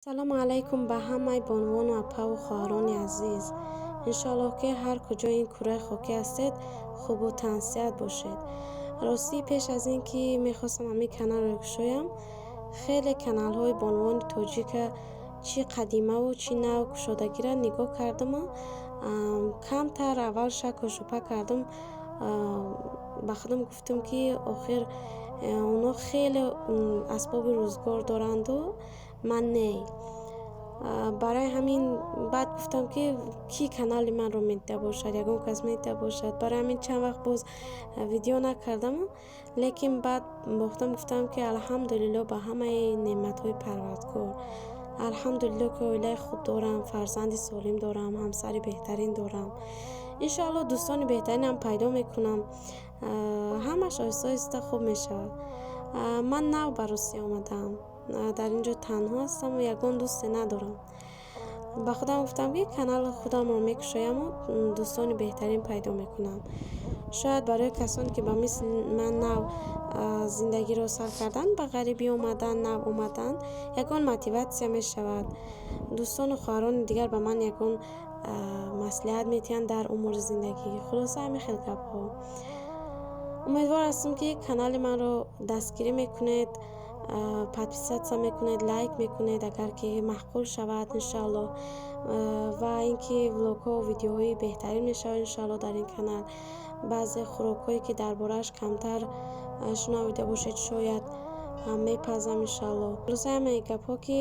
Салому алайкум ба ҳамаи бонувону апаву хоҳарони азиз. Иншоаллоҳ, ки ҳар куҷои ин кураи хокӣ ҳастед, хубу тансиҳат бошед. Ростӣ, пеш аз ин ки мехостам ҳамин каналро кушоям, хеле каналҳои бонувони тоҷика, чӣ қадимаву чӣ нав кушодагиро нигоҳ кардаму камтар аввал шакку шубҳа кардам. Ба худам гуфтам, ки охир онҳо хеле асбоби рӯзгор доранду ман не. Барои ҳамин баъд гуфтам, ки кӣ канали манро медида бошад, ягон кас медида бошад. Барои ҳамин чанд вақт боз видео накардаму, лекин баъд бо худам гуфтам, ки алҳамдулилло ба ҳамаи неъматҳои Парвардгор, алҳамдулилло, ки оилаи хуб дорам, фарзанди солим дорам, ҳамсари беҳтарин дорам. Иншоалло, дӯстони беҳтаринам пайдо мекунам. Ҳамаш оҳиста оҳиста хуб мешавад. Ман нав ба Русия омадаам, дар ин ҷо танҳо ҳастаму ягон дӯсте надорам. Ба худам гуфтам, ки канали худамро мекушояму дӯстони беҳтарин пайдо мекунам. Шояд барои касоне, ки ба мисли ман нав зиндагиро сар карданд, ба ғарибӣ омадан, нав омаданд, ягон мотиватсия мешавад. Дӯстону хоҳарони дигар ба ман ягон маслиҳат медиҳанд дар умури зиндагӣ. Хулоса, ҳамин хел гапҳо. Умедвор ҳастам, ки канали манро дастгирӣ мекунед, подписаться мекунед, лайк мекунед, агар ки маъқул шавад, иншоалло, ва ин ки влогҳо, видеоҳои беҳтарин мешавад, иншоалло, дар ин канал. Баъзе хӯрокҳое, ки дар борааш камтар шунавида бошед, шояд мепазам, иншоалло. Хулоса, ҳамаи гапҳо, ки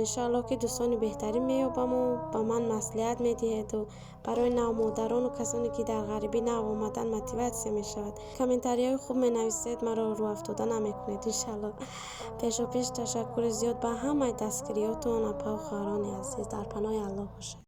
иншоалло, ки дӯстони беҳтарин меёбаму ба ман маслиҳат медиҳеду барои навмодарону касоне, ки дар ғарибӣ нав омаданд, мотиватсия мешавад. Комментарияҳои хуб менависед, маро рӯҳафтода намекунед, иншоалло. Пешопеш ташаккури зиёд ба ҳамаи дастгириётон, апаву хоҳарони азиз. Дар паноҳи Аллоҳ бошед.